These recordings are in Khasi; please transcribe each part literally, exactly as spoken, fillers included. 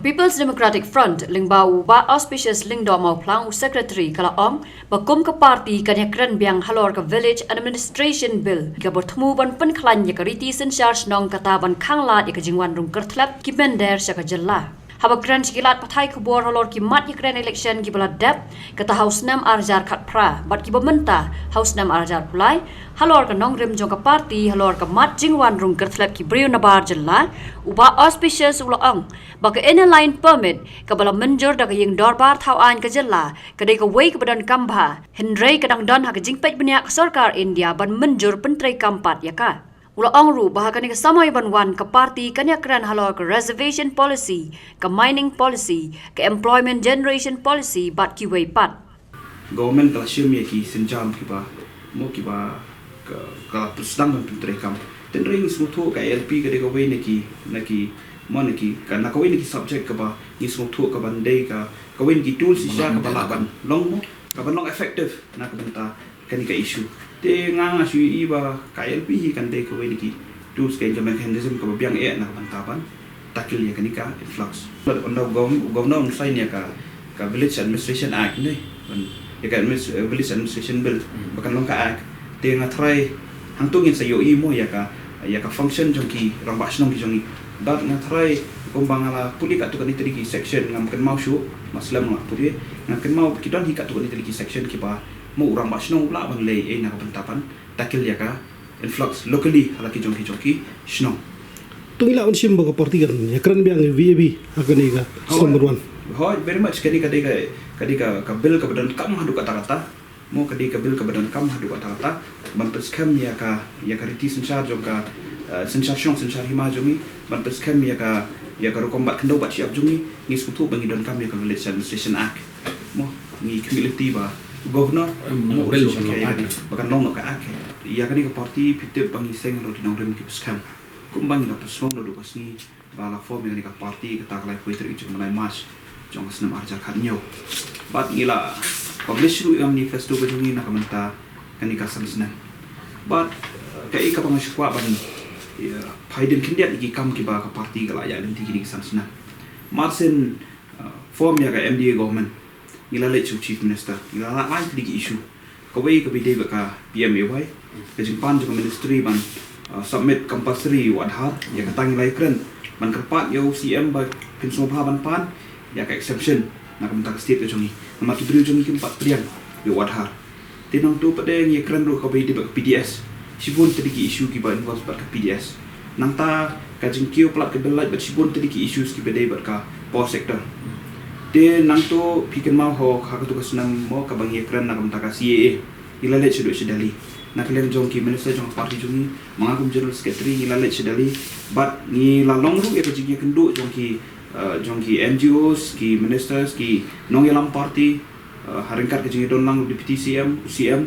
People's Democratic Front, lyngba u Bah Auspicious Lyngdoh Mawphlang, u Secretary, ka la ong ba kum ka party kan ïakren biang halor ka Village Administration Bill, kaba thmu ban pynkhlaiñ ïa ka riti synshar shnong, kata ban khanglad ïa ka jingwan rung kyrthlep ki mynder sha ka jylla. Haba kren sha ki lad pathai khubor halor ki mat ïakren election kiba la dep, kata ha u snem ar hajar khatphra bad kiba mynta ha u snem ar hajar arphew lai, halor ka nongrim jong ka party halor ka mat jingwan rung kyrthlep ki briew nabar jylla, u Bah Auspicious u la ong ba ka Inner Line Permit kaba la mynjur da ka Ïing Dorbar Thaw Aiñ ka jylla ka dei kawei kaba donkam bha, hynrei ka dang don ha ka jingpeit bniah ka sorkar India ban mynjur pyntreikam pat ïa ka. U la ong ruh ba ha kane ka samoi ban wan, ka party kan ïakren halor ka Reservation Policy, ka Mining Policy, ka Employment Generation Policy bad kiwei pat. Government ka la shim ïa ki sienjam kiba, mo, kiba ka, ka la sdang ban pyntreikam. Hynrei ngi sngewthuh ka I L P ka dei kawei na ki, na ki, mo, na ki, ka, na kawei na ki subject kaba ngi sngewthuh kaban dei ka, kawei na ki tools shisha kaba lah ban long, mo, kaban long effective na ka bynta kane ka issue. Te nga, nga shu ïohi ba ka I L P hi kan dei kawei na ki tools, ka mechanism kaba biang eh na ka bynta ban tackle ïa kane ka influx. Ynda u gov-, u governor un sign ïa ka, ka Village Administration Act ne, ban, ïa ka adminis-, eh, Village Administration Bill, ba kan long ka act. Te nga tharai hangto ngin sa ïohi mo ïa ka, ïa ka function jong ki rangbah shnong ki jong ngi. Bad nga tharai kumba nga la put ïa katto katne tylli ki section, ngam kynmaw shuh, ma slem nga la put ïa, ngam kynmaw ki don hi katto katne tylli ki section kiba mo u rangbah shnong u lah ban leh ei na ka bynta ban tackle ïa ka influx locally ha la ki jong ki jong ki shnong. To ngi lah ban shim ba ka party kan ïakren biang ïa V A B ha kane ka snem ban wan. Hooid, very much, kane ka dei ka, ka dei ka, ka bill kaba donkam haduh katta katta. Mo, ka dei ka bill kaba donkam haduh katta katta ban pynskhem ïa ka, ïa ka riti synshar jong ka, eh, synshar shnong synshar hima jong ngi, ban pynskhem ïa ka, ïa ka rukom bat khyndew bat shyiap jong ngi. Ngi sngewthuh ba ngi donkam ïa ka Village Administration Act. Mo, ngi khmih lynti ba u governor, mo, u sngewthuh ïa kane ba kan long noh ka act. Ïa kane ka party phi tip ba ngi seng halor ki nongrim kiba skhem. Kumba ngi la pynshong naduh ka sngi ba la form ïa kane ka party, kata ka laiphew tarik jong u bnai March jong ka snem ar hajar khathynñiew. Bad ngi la publish ruh ïa ka manifesto ka jong ngi na ka bynta kane ka san snem. Bad, eh, kaei kaba nga shu kwah ban, ïa, pynpaw khyndiat ïa ki kam kiba ka party ka la ïaid lynti kine ki san snem. Marshen, uh, form ïa ka M D A government, ngi la leit sha u Chief Minister, ngi la leit ai tylli ki issue. Kawei kaba ïadei bad ka P M A Y, ka jingpan jong ka ministry ban, uh, submit compulsory ïa u Aadhaar. Ïa kata ngi la ïakren ban kyrpad ïa u C M ba kin sngewbha ban pan ïa ka exemption na ka bynta ka state ka jong ngi. Namar ki briew jong ngi kim pat pdiang ïa u Aadhaar. Te nangta pat ngi ïakren ruh kaba ïadei bad ka P D S. Shibun tylli ki issue kiba involve bad ka P D S. Nangta ka jingkiew palat ka bill lait bad shibun tylli ki issues kiba dei bad ka power sector. Te nangta phi kynmaw ho ha katu ka snem mo kaba ngi ïakren na ka bynta ka C A A. Ngi la leit shaduh sha Delhi na ka liang jong ki minister jong ka party jong ngi, ma nga kum general secretary ngi la leit sha Delhi. Bad ngi la long ruh ïa ka jingïakynduh jong ki, eh, jong ki N G Os, ki ministers, ki nongïalam party, eh, ha ryngkat ka jingïadon lang u Deputy C M, u C M,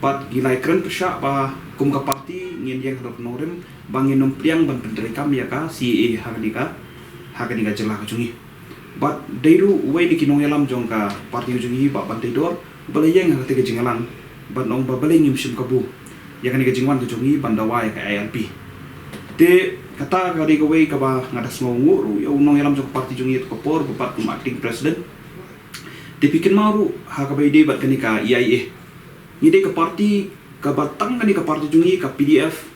bad ngi la ïakren pyrshah ba kum ka party ngin ïeng halor ka nongrim ba ngin ym pdiang ban pyntreikam ïa ka C A A ha kane ka, ha kane ka jylla ka jong ngi. Bad dei ruh uwei na ki nongïalam jong ka party ka jong ngi, Bah Banteidor, uba la ïeng ha kata ka jingïalang bad ong ba balei ngim shim kabu ïa kane ka jingwan ka jong ngi ban dawa ïa ka I L P. Te kata ka dei kawei kaba nga da sngewnguh ruh ïa u nongïalam jong ka party jong ngi ha katu ka por, ba pat kum acting president. Te phi kynmaw ruh ha kaba ïadei bad kane ka E I A. Ngi dei ka party kaba tang kane ka party jong ngi ka P D F,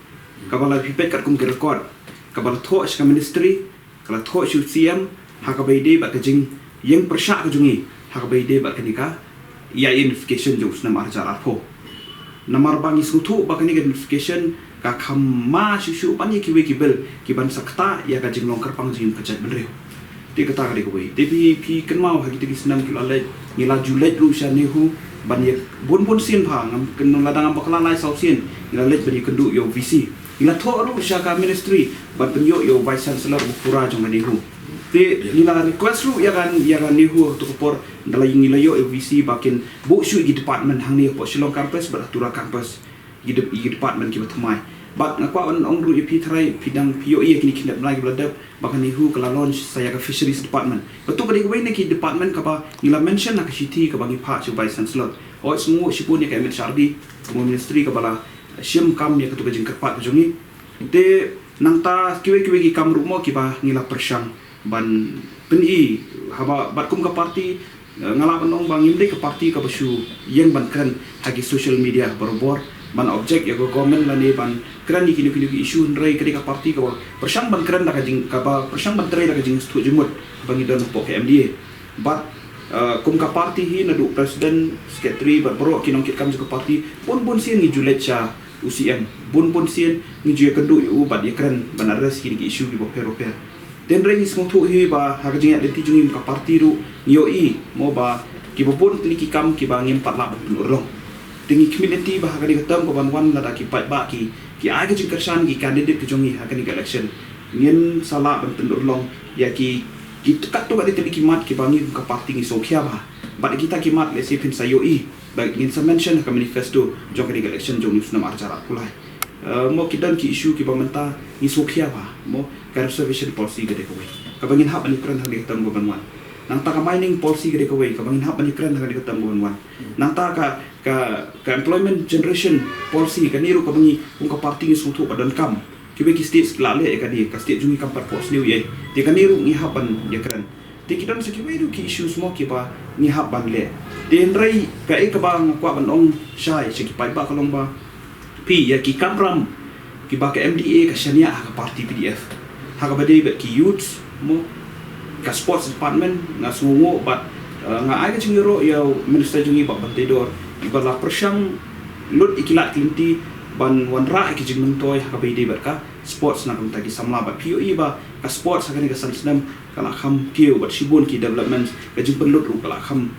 kaba la phi peit katkum ki record, kaba la thoh sha ka ministry, ka la thoh sha u C M ha kaba ïadei bad ka jingïeng pyrshah ka jong ngi ha kaba ïadei bad kane ka E I A notification jong u snem ar hajar arphew. Namar ba ngi sngewthuh ba kane ka notification ka kham ma shuh shuh ban ïa kiwei ki bill kiban sa ktah ïa ka jinglong kyrpang jong ngi kum ka jaitbynriew. Te kata ka dei kawei. Te phi, phi kynmaw ha kita ki snem ki la leit, ngi la ju leit ruh sha NEHU ban ïa bun bun sien, pha ngam kynmaw, lada ngam bakla lai saw sien ngi la leit ban ïakynduh ïa u V C. Ngi la thoh ruh sha ka ministry ban pynïoh ïa u Vice Chancellor ba pura jong ka NEHU. Te ngi la request ruh ïa ka, ïa ka NEHU ha katu ka por, ynda la ngi la ïoh ïa u V C ba kin buh shuh ïa ki department hangne hapoh Shillong campus bad ha Tura campus, ïa ki de-, ïa ki department kiba thymmai. Bad nga kwah ban ong ruh ïa phi, tharai phi dang phi ïohi ïa kine ki khyndiat bnai kiba la dep ba ka NEHU ka la launch sa ïa ka Fisheries Department. Katu ka dei kawei na ki department kaba ngi la mention ha ka shithi kaba ngi phah sha u Vice Chancellor. Hooid, sngewnguh shibun ïa ka M H R D, ka Ministry kaba la shim kam ïa katu ka jingkyrpad ka jong ngi. Te nangta kiwei kiwei ki kam ruh mo kiba ngi la pyrshang. ban pyni haba bad kum ka party, eh, nga lah ban ong ba ngim dei ka party kaba shu ïeng ban kren ha ki social media barabor ban object ïa ka government lane ban kren ïa kino kino ki issue, hynrei ka dei ka party kaba pyrshang ban kren da ka jing, kaba pyrshang ban trei da ka jingsngewthuh jingmut ba ngi don hapoh ka M D A. Bad, eh, kum ka party hi naduh president, secretary bad baroh ki nongkitkam jong ka party, bun bun sien ngi ju leit sha u C M, bun bun sien ngi ju ïakynduh ïa u bad ïakren ban address kine ki issue kiba pher bapher. Te hynrei ngi sngewthuh hi ba ha ka jingïaid lynti jong ngi kum ka party ruh ngi ïohi mo ba kiba bun tylli ki kam kiba ngim pat lah ban pynurlong. Te ngi khmih lynti ba ha kane ka term kaban wan, lada ki paidbah ki, ki ai ka jingkyrshan ki candidate ka jong ngi ha kane ka election, ngin sa lah ban pynurlong ïa ki, ki katto katne tylli ki mat kiba ngi kum ka party ngi sngewkhia bha. Bad kita ki mat lehse phin sa ïohi ba ngin sa mention ha ka manifesto jong kane ka election jong u snem ar hajar arphew lai. Eh, mo ki don ki issue kiba mynta ngi sngewkhia bha, mo ka reservation policy ka dei kawei kaba ngin hap ban ïakren ha kane ka term kaban wan. Nangta ka mining policy ka dei kawei kaba ngin hap ban ïakren ha kane ka term kaban wan. Nangta ka, ka, ka employment generation policy kane ruh kaba ngi kum ka party ngi sngewthuh ba donkam. Kiwei ki states ki la leh ïa kane, ka state jong ngi kam pat phohsniew ïa. Te kane ruh ngi hap ban ïakren. Te ki don sa kiwei ruh ki issues mo kiba ngi hap ban leh. Te hynrei kaei kaba nga kwah ban ong shai sha ki paidbah ka long ba phi, ïa ki kamram kiba ka M D A ka shaniah ha ka party P D F, ha kaba dei bad ki youths mo, ka sports department, nga sngewnguh bad, eh, nga ai ka jingïaroh ïa u minister jong ngi Bah Banteidor, iba la pyrshang lut ïa ki lad ki lynti ban wanrah ïa ki jingmyntoi ha kaba ïadei bad ka sports na ka bynta ki samla. Bad phi ïohi ba ka sports ha kane ka san snem ka la kham kiew bad shibun ki developments, ka jingpynlut ruh ka la kham,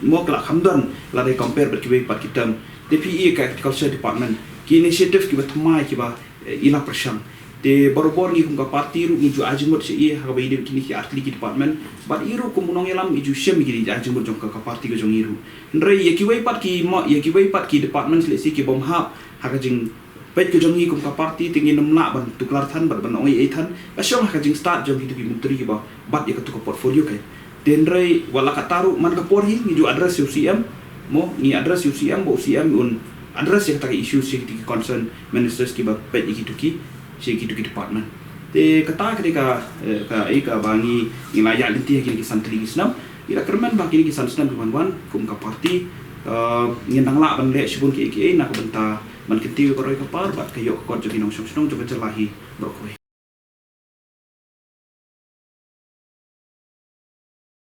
mo ka la kham don lada i compare bad kiwei pat ki term. Te phi ïohi ka agriculture department, ki initiative kiba thymmai kiba, eh, i la pyrshang. Te barabor ngi kum ka party ruh ngi ju ai jingmut sha i ha kaba ïadei bad kine ki artylli ki department. Bad i ruh kum u nongïalam i ju shem ïa kine ki ai jingmut jong ka, ka party ka jong i ruh. Hynrei ïa kiwei pat ki mo, ïa kiwei pat ki departments lehse ki bym hap ha ka jingpeit ka jong ngi kum ka party, te ngin ym lah ban tuklar than bad ban ong ei ei than. Ka shong ha ka jingstad jong kito ki myntri kiba bat ïa kato ka portfolio ka. Te hynrei wat la katta ruh man ka por hi ngi ju address ïa u C M, mo ngi address ïa u C M, ba u C M un address ïa kata ka issue sha kito ki concern ministers kiba peit ïa kito ki, sha kito ki department. Te kata ka dei ka, eh, kaei kaba ngi, ngi la ïaid lynti ha kine ki san tylli ki snem. Ngi la kyrmen ba kine ki san snem kiban wan kum ka party, eh, ngin nang lah ban leh shibun kiei kiei na ka bynta ban kyntiew ïa ka roi ka par bad ka ïoh ka kot jong ki nongshong shnong jong ka jylla hi baroh kawei.